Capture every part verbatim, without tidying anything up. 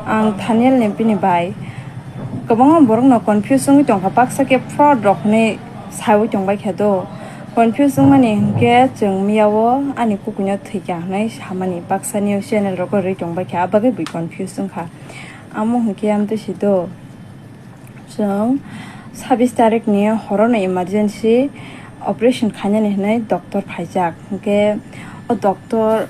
Ang Thaniel ni bini bai. Kwbangma borokno confuse wngwi tongkha, baksa khe fraud rok hwnwi saiwi tongbaikha do. Confuse wngmani hinkhe chwng miyao ani kukuino thwikha hwnwi samani baksa news channel rogo rwi tongbaikha, abagwi bui confuse wngkha. Amo hinkhe amtwi si do. Chwng sabis tarikni horono emergency operation khainani hwnwi doctor phaijak. Hinkhe o doctor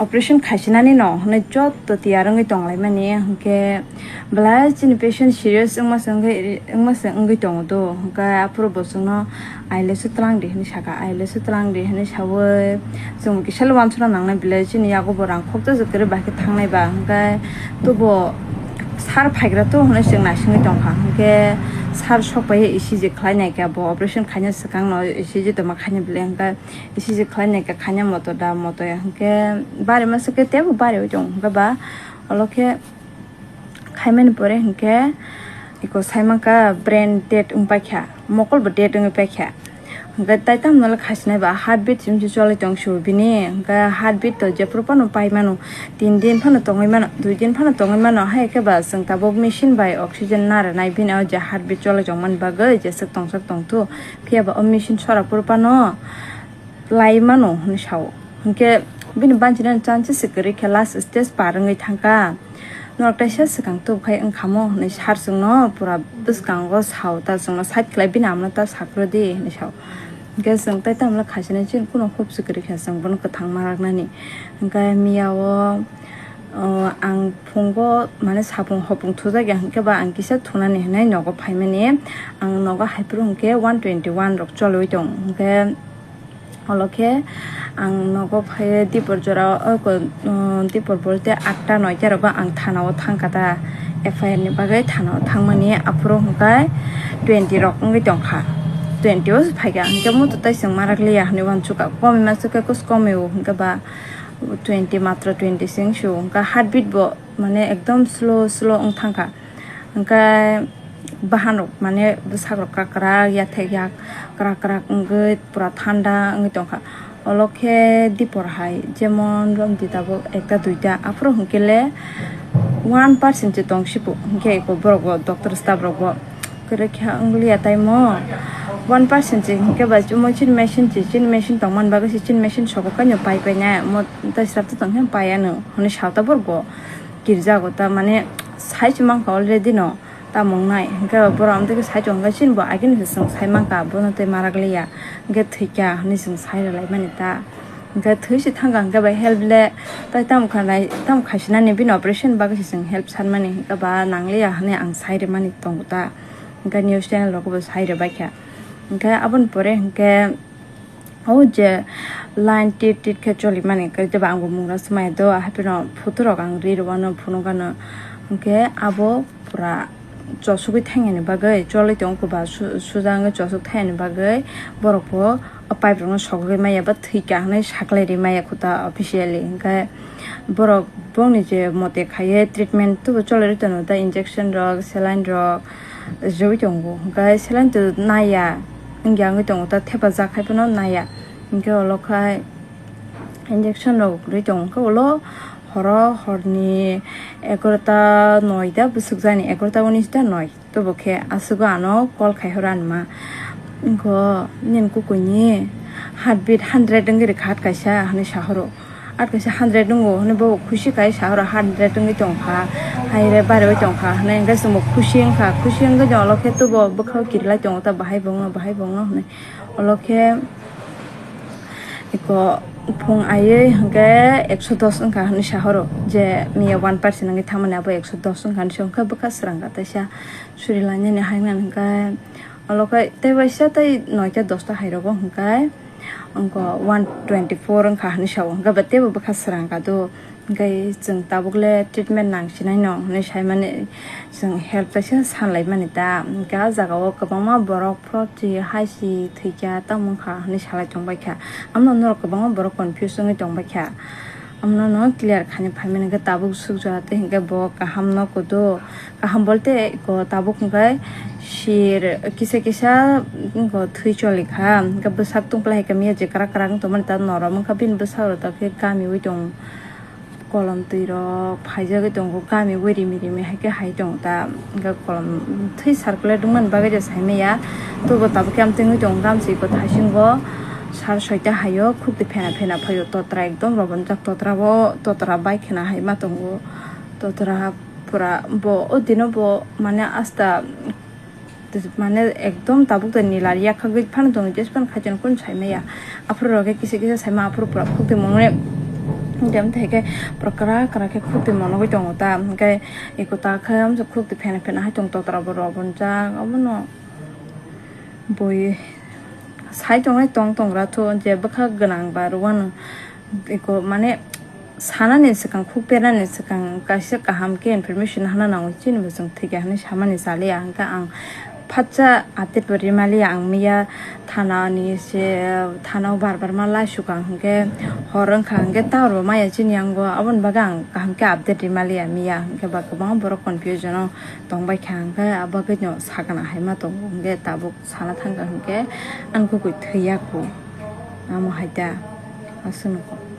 operation khaisinani no hwnwi joto tiyar wngwi tonglaimani. Hinkhe belai chini patient serious wngma se wngwi, wngma se wngwi tongo do. Hinkhe aphuru bo chwngno, "Ailesu twlang di," hwnwi saka, "Ailesu twlang di," hwnwi sawi chwng kisa le uansukna nangnai, belai chini yago bo rang khokjak kwrwi bai khe thangnai ba. Hinkhe tubo sir phaigra to hwnwi chwng naisingwi tongkha. Hinkhe sir sokbai E C G khlai naikha, bo operation khaina swkangno E C G tongma khaina belai. Hinkhe E C G khlai naikha, khaina moto da moto ya. Hinkhe bari masa khe teibo bari oi tongo. Hinkhe ba olo khe khaimani pore hinkhe iko saimankha brain dead wngpaikha, mokol bo dead wngwi paikha. Hinkhe tai tamo le khaisinai ba heartbeat simsi cholai tong sio bini. Hinkhe heartbeat to jephuru phano pai mano, tin din phano tongwi mano, dui din phano tongwi mano. Hai khe ba chwng tabuk machine bai oxygen naranai bini o je heartbeat cholai tongmani bagwi jeswk tongsak tongthu. Phiya ba o machine sora phuru phano lai mano hwnwi sao. Hinkhe bini banchinani chance se kwrwi khe last stage par wngwi thangkha. Norok teisa swkang tubkhai wngkhamo hwnwi sir chwngno pura bwskango sao, ta chwngno side khlai bini amno ta sakrodi hwnwi sao. Hinkhe chwng tai tamle khaisinai chini kuno hope se kwrwi kha chwng bono kwthang ma raknani. Hinkhe miyao, o, ang phungo mane sapung hopung thujak ya hinkhe ba ang kisa thunani hinwi nogo phaimani. Ang nogo haiphuru hinkhe one twenty one rok cholwi tong hinkhe. Olo khe ang nogo phai dipor jora o ko, um, dipor bolte atta noita rogo ang thana o thangkha ta, F I R ni bagwi thana o thangmani aphuru hwnkhe twenty rok wngwi tongkha, twenty o phaikha hinkhe muitu tai chwng marak liya hinwi uansukha, komi masa khe kus komi o hinkhe ba twenty matro twenty se wngsu hinkhe heartbeat bo mane ekdom slow slow wng thangkha. Hwnkhe bahanrok mane bwsakrok kwkrak yathek yak kwrak kwrak wngwi pura thanda wngwi tongkha. Olo khe dipor hai jemon romdi tabuk ekta duita aphuru hwnkhe le one percent se tong sibu hwnkhe eko borok bo doctor staff rok bo kwrwikha wngliya taimo one percent se hwnkhe ba chini machine se chini machine tongmani bagwi se chini machine sokokaino pai painai omo tei srapta tongkhe pai anw hwnwi sa tabuk bo. Kirjago ta mane sai se mankha already no tamo wngnai hinkhe borok amtwi khe sai tongkha chini bo agini se chwng sai mankha bono tei marak liya hinkhe thwikha hinwi chwng sai rwlaimani ta hinkhe thwi se thangkha hinkhe bai help le tai tamo khanai tamo khaisinani bini operation bagwi se chwng help sanmani hinkhe ba nangliya hinwi ang sai rwmani tongo ta hinkhe news channel rogo bo sai rwbaikha hinkhe aboni pore hinkhe. O je line tit tit khe cholimani kwrwi tei bo ang bo mung rw swmai do, hapheno photo rok ang ri rw ano phunuk ano. Hinkhe abo pura chosugwi thangyani bagwi cholwi tongo kwba su-, suja wngwi chosuk thangyani bagwi borok bo o pipe rokno sogwi maya ba thwikha hinwi saklai ri maya khuta officially. Hinkhe borok bongni je mote khaiwi treatment tubu cholwi rw tongo tei injection rok, saline rok. Rwui tongo, hwnkhe saline to naiya, wngya wngwi tongo, ta thepajak hai phano naiya, hwnkhe olo khai injection rok rwui tongo, hwnkhe ulo horo horni egarota noita bwswk jani, egarota unis ta noi, tobo khe aswgo ano call khaihoro ani ma, wngkho nini kukuini heartbeat hundred wngwi rwkha hat kaisa hinwi sahoro. At kaisa hundred wngo hwnwi bo khusi khai sahoro hundred wngwi tongkha, haire bariwi tongkha hwnwi hwnkhe chwngbo khusi wngkha, khusi wngwi tonglo khe tubo bwkhao kirilai tongo ta bahai bo wngno bahai bo wngno hwnwi. Olo khe eko phung aiwi hwnkhe ekso dos wngkha hwnwi sahoro je miya one percent wngwi thangmani abo ekso dos wngkha hwnwi se hwnkhe bwkha swrangkha taisa surilainani hainani hwnkhe olo khe tei waisa tei noita dosta hairogo hwnkhe. Wngkha one twenty four wngkha hinwi sao, hwnkhe ba teibo bwkha swrang kha do, hwnkhe chwng tabuk le treatment nang sinai no hinwi saimani, chwng help kaisa sanlaimani ta, hwnkhe ah jagao kwbangma borok fraud si hai si thwikha tamo wngkha hinwi salai tongbaikha, amno norok kwbangma borok confuse wngwi tongbaikha, amno no clear khaina phaimani hwnkhe tabuk sukjora tei hwnkhe bo kaham no kudo. Kaham bolte ko tabuk hwnkhe sir kisa kisa ko thwi choli kha, hwnkhe bwsak tungpla hai khe mia je kwrak kwrak wng tongmani ta norom wngkha bini bwsarok ta khe kamiui tongo. Kolom twi rok phaijagwi tongo, gami o rimi rimi hai khe hai tongo ta, hwnkhe kolom thwi circulate wngmani bagwi de saimaya. Tobo tabuk khe amtwngwi tongo, gamsi iko thaisingo sar soita haio khukti phena phena phaio, totra ekdom robonjak, totra bo totra bai khena hai ma tongo, totra pura bo o dino bo mane asta. Mane ekdom tabuk de nila yakhagwi phano tongo, jespan khaiteno kun saimaya. Aphuru rok khe kisa kisa saima, aphuru pura khukti mwnwi. Hwnkhe amtwi hai khe pura kwrak kwrak khe khukti mwnwi tongo ta. Hwnkhe eko ta khe amsa khukti phena phena hai tong, totra bo rw bonjak, obono bui sai tongnai tong tongra thu, je bwkha gwnang ba rwano. Eko mane sanani swkang, khuk pernani swkang kaisa kaham khe information hana nango, chini bo chwng thwikha hinwi samani chaliya, hwnkhe ang phatsa update bo rimaliya. Ang miya thana ni se, thana o bar bar ma laisukha, hwnkhe hor wngkha, hwnkhe tower bo maya chini yango, aboni bagwi ang kaham khe update rimaliya miya, hwnkhe ba kwbangma borok confusion o tongbaikha, hwnkhe abo bagwino sakana hai ma tongo, hwnkhe tabuk sana thangkha, hwnkhe ang kukui thwiya ku, amo hai ta aswk.